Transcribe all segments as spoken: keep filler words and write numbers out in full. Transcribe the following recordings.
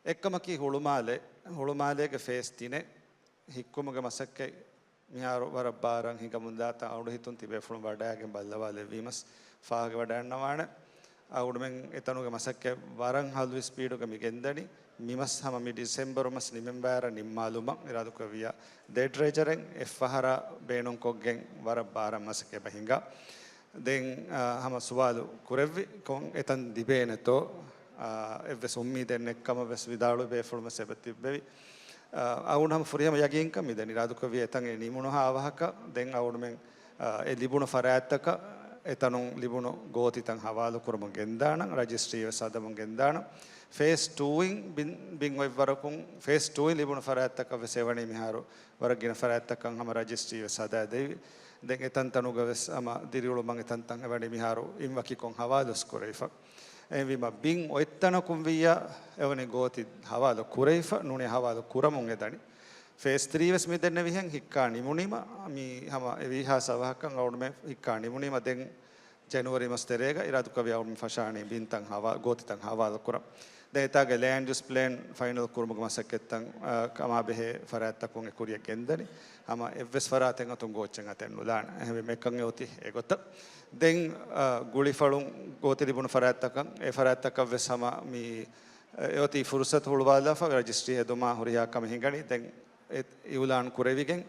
އެއްކަމަކީ ހުޅުމާލެ، ހުޅުމާލޭގެ ފޭސް ތިނެއް ހިއްކުމުގެ މަސައްކަތް މިހާރު ވަރަށް ބާރަށް ހިނގަމުންދާތާ އަޅު ހިތުން ތިބޭފުޅުން ވަޑައިގެން ބައްލަވާލެއްވީމަސް ފާހަގަވަޑައިންނަވާނެ. އަޅުމެން އެތަނުގެ މަސައްކަތް ވަރަށް ހަލުވި ސްޕީޑުގަ މި ގެންދަނީ. މިމަސް ހަމަ މި ޑިސެމްބަރު މަސް ނިމެންބާރަށް ނިންމާލުމަށް އިރާދަކުރެއްވިއްޔާ ދެ ޑްރެޖަރެއް އެއްފަހަރާ ބޭނުންކޮށްގެން ވަރަށް ބާރަށް މަސައްކަތް ބަހިނގާ. ދެން، އާ، ހަމަ ސުވާލު ކުރެއްވި ކޮން އެތަން ލިބޭނެތޯ، އާ، އެއްވެސް އުއްމީދެއް ނެތްކަމަށް ވެސް ވިދާޅުވި ބޭފުޅުން ވެސް އެބަ ތިއްބެވި. އަ، އަޅުގަނޑު ހަމަ ފުރިހަމަ ޔަގީންކަން މިދެން އިރާދަކުރެއްވި އެތަން އެ ނިމުނުހާ އަވަހަކަށް ދެން އަޅުގަނޑުމެން، އަ، އެ ލިބުނު ފަރާތްތަކަށް އެތަނުން ލިބުނު ގޯތިތައް ހަވާލު ކުރަމުން ގެންދާނަން، ރަޖިސްޓްރީ ވެސް ހަދަމުން ގެންދާނަން. ފޭސް ޓޫއިން ބިން، ބިން އޮތްވަރަކުން، ފޭސް ޓޫއިން ލިބުނު ފަރާތްތަކަށް ވެސް އެވަނީ މިހާރު ވަރަށް ގިނަ ފަރާތްތަކަށް ހަމަ ރަޖިސްޓްރީ ވެސް ހަދާދެވި. ދެން އެތަންތަނުގަ ވެސް ހަމަ ދިރިއުޅުމަށް އެތަންތަން އެވަނީ މިހާރު އިން ވަކިކޮށް ހަވާލު ވެސް ކުރެވިފަ. އެހެންވީމަ ބިން އޮތްތަނަކުން ވިއްޔާ އެވަނީ ގޯތި ހަވާލު ކުރެވިފަ ނޫނީ ހަވާލު ކުރަމުން އެދަނީ. ފޭސް ތްރީ ވެސް މި ދެންނެވިހެން ހިއްކާ ނިމުނީމަ، މި ހަމަ އެ ވީހާ ސަވަހަކަށް އަޅުމެން ހިއްކާ ނިމުނީމަ ދެން ޖެނުއަރީ މަސް ތެރޭގަ އިރާދަކުރެއްވި އަޅުމެން ފަށާނީ ބިންތައް ހަވާ، ގޯތިތައް ހަވާލު ކުރަން. ދެން އެތާގެ ލޭންޑް ޔޫސް ޕްލޭން ފައިނަލް ކުރުމުގެ މަސައްކަތްތައް، އާ، ކަމާބެހޭ ފަރާތްތަކުން އެ ކުރިއަށް ގެންދަނީ. ހަމަ އެއްވެސް ފަރާތެއް އަތުން ގޯއްޗެއް އަތެއް ނުލާނެ. އެހެންވެ މެކަން އެ އޮތީ އެގޮތަށް. ދެން، އާ، ގުޅިފަޅުން ގޯތި ލިބުނު ފަރާތްތަކަށް، އެ ފަރާތްތަކަށް ވެސް ހަމަ މި، އެ އޮތީ ފުރުސަތު ހުޅުވާލާފަ ރަޖިސްޓްރީ ހެދުމާ ހުރިހާ ކަމެއް ހިނގަނީ. ދެން އެ އިއުލާން ކުރެވިގެން،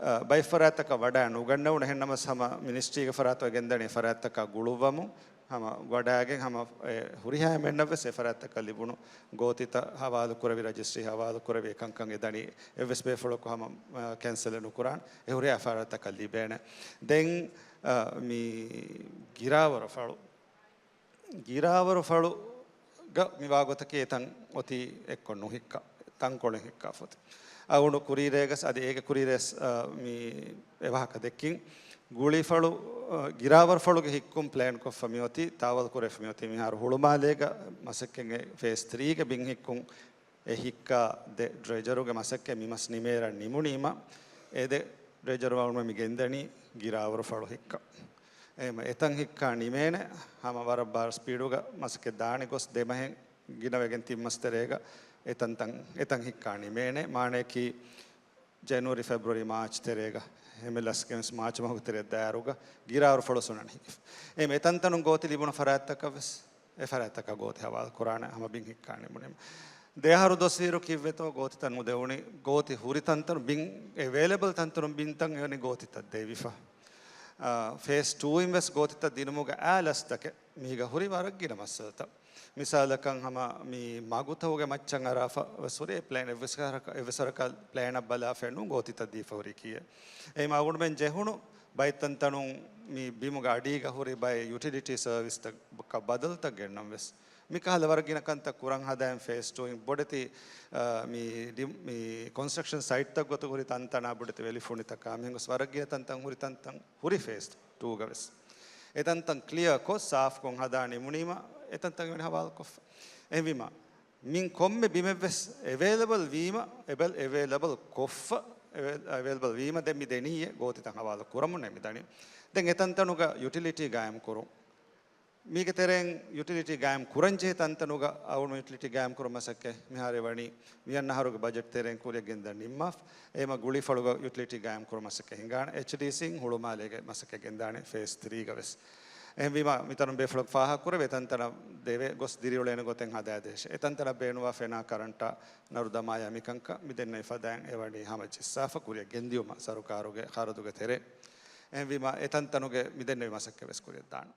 އަ، ބައެއް ފަރާތްތަކަށް ވަޑައި ނުގަންނަވުނު. އެހެންނަމަސް ހަމަ މިނިސްޓްރީގެ ފަރާތުގަ ގެންދަނީ ފަރާތްތަކާ ގުޅުއްވަމުން ހަމަ ވަޑައިގެން ހަމަ އެ ހުރިހާ އެންމެންނަށް ވެސް އެ ފަރާތްތަކަށް ލިބުނު ގޯތިތައް ހަވާލު ކުރެވި، ރަޖިސްޓްރީ ހަވާލު ކުރެވި އެކަންކަން އެދަނީ. އެއްވެސް ބޭފުޅަކު ހަމަ، އަ، ކެންސަލެއް ނުކުރާން. އެ ހުރިހާ ފަރާތްތަކަށް ލިބޭނެ. ދެން، އަ، މި ގިރާވަރު ފަޅު ގިރާވަރު ފަޅުގަ މިވާގޮތަކީ އެތަން އޮތީ އެއްކޮށް ނުހިއްކާ، ތަންކޮޅެއް ހިއްކާފަ އޮތީ. އަޅުގަނޑު ކުރީރޭގަސް އަދި އޭގެ ކުރީރޭސް، އަ، މި އެވާހަކަ ދެއްކިން. ގުޅިފަޅު، އަ، ގިރާވަރު ފަޅުގެ ހިއްކުން ޕްލޭންކޮށްފަ މިއޮތީ، ތާވަލް ކުރެފަ މިއޮތީ މިހާރު ހުޅުމާލޭގަ މަސައްކަތް ފޭސް ތްރީގެ ބިން ހިއްކުން އެ ހިއްކާ ދެ ޑްރެޖަރުގެ މަސައްކަތް މިމަސް ނިމޭރަށް ނިމުނީމަ، އެ ދެ ޑްރެޖަރު އަޅުމެން މި ގެންދަނީ ގިރާވަރު ފަޅު ހިއްކަ. އެހެން އެތަން ހިއްކާ ނިމޭނެ، ހަމަ ވަރަށް ބާރަށް ސްޕީޑުގަ މަސައްކަތް ދާނެ ގޮސް ދެމަހެއް ގިނަވެގެން ތިން މަސް ތެރޭގަ އެތަންތަން، އެތަން ހިއްކާ ނިމޭނެ. މާނަޔަކީ ޖެނުއަރީ، ފެބްރުއަރީ، މާޗް ތެރޭގަ އެމްއެލްއެސްގެ މާޗް މަހުގެ ތެރެ ދާއިރުގަ ގިރާވަރު ފަޅު ސުނަން ހިނގިފަ. އެހެން އެތަންތަނުން ގޯތި ލިބުނު ފަރާތްތަކަށް ވެސް އެ ފަރާތްތަކަށް ގޯތި ހަވާލު ކުރާނެ ހަމަ ބިން ހިއްކާ ނިމުނީމަ. ދެއަހަރު ދޮސްވީއިރު ކީއްވެތޯ ގޯތިތައް ނުދެވުނީ، ގޯތި ހުރި ތަންތަނުން ބިން އެވޭލެބަލް ތަންތަނުން ބިންތައް އެވަނީ ގޯތިތައް ދެވިފަ. އާ، ފޭސް ޓޫއިން ވެސް ގޯތިތައް ދިނުމުގެ އާ ލަސްތަކެއް މީގަ ހުރި ވަރަށް ގިނަ މައްސަލަތައް. މިސާލަކަށް ހަމަ މި މަގުތަކުގެ މައްޗަށް އަރާފަ ވެސް ހުރި ޕްލޭން އެއްވެސް ވަރަކަށް، އެއްވެސް ވަރަކަށް ޕްލޭނަށް ބަލާފައެއް ނޫން ގޯތިތައް ދީފަ ހުރި ކީއެއް. އެހެން އަޅުގަނޑުމެން ޖެހުނު ބައެއް ތަންތަނުން މި ބިމުގެ އަޑީގަ ހުރި ބައެއް ޔުޓިލިޓީ ސަރވިސްތަކަށް ބަދަލުތައް ގެންނަން ވެސް. މިކަހަލަ ވަރަށް ގިނަ ކަންތައް ކުރަން ހަދާން ފޭސް ޓޫއިން ބޮޑެތި، އާ، މި ޑި-، މި ކޮންސްޓްރަކްޝަން ސައިޓްތައް ގޮތުގަ ހުރި ތަންތަނާ ބޮޑެތި ވެލިފުނިތަކާ މިހެން ގޮސް ވަރަށް ގިނަ ތަންތަން ހުރި ތަންތަން ހުރި ފޭސް ޓޫގަ ވެސް. އެ ތަންތަން ކްލިއަރ ކޮށް ސާފްކޮށް ހަދާ ނިމުނީމަ އެ ތަންތަން އެވަނީ ހަވާލުކޮށްފަ. އެހެންވީމަ މިން ކޮންމެ ބިމެއްވެސް އެވޭލަބަލް ވީމަ، އެބަލް އެވޭލަބަލް ކޮށްފަ، އެވޭ-، އެވޭލަބަލް ވީމަ ދެން މި ދެނީއޭ ގޯތިތައް ހަވާލު ކުރަމުންނޭ މި ދަނީ. ދެން އެތަންތަނުގަ ޔުޓިލިޓީ ގާއިމް ކުރުން. މީގެ ތެރެއިން ޔުޓިލިޓީ ގާއިމް ކުރަންޖެހޭ ތަންތަނުގަ އަޅުގަނޑު ޔުޓިލިޓީ ގާއިމް ކުރުން މަސައްކަތް މިހާރު އެވަނީ މި އަންނަ އަހަރުގެ ބަޖެޓް ތެރެއިން ކުރިއަށް ގެންދަން ނިންމާފަ. އެހެންވީމަ ގުޅިފަޅުގަ ޔުޓިލިޓީ ގާއިމް ކުރުން މަސައްކަތް ހިނގާނެ. އެޗްޑީސީން ހުޅުމާލޭގެ މަސައްކަތް ގެންދާނެ ފޭސް ތްރީގަ ވެސް. އެހެންވީމަ މިތަނުން ބޭފުޅަކު ފާހަގަކުރެވޭ ތަންތަނަށް ދެވޭ ގޮސް ދިރިއުޅޭނެ ގޮތެއް ހަދާދޭށޭ. އެތަންތަނަށް ބޭނުންވާ ފެނާ ކަރަންޓާ ނަރު ދަމާޔާ މިކަންކަން މި ދެންނެވި ފަދައިން އެވަނީ ހަމަ ޖެއްސާފަ ކުރިއަށް ގެންދިއުމަށް ސަރުކާރުގެ ޚަރަދުގެ ތެރޭ. އެހެންވީމަ އެތަންތަނުގެ މި ދެންނެވި މަސައްކަތް ވެސް ކުރިއަށް ދާނެ.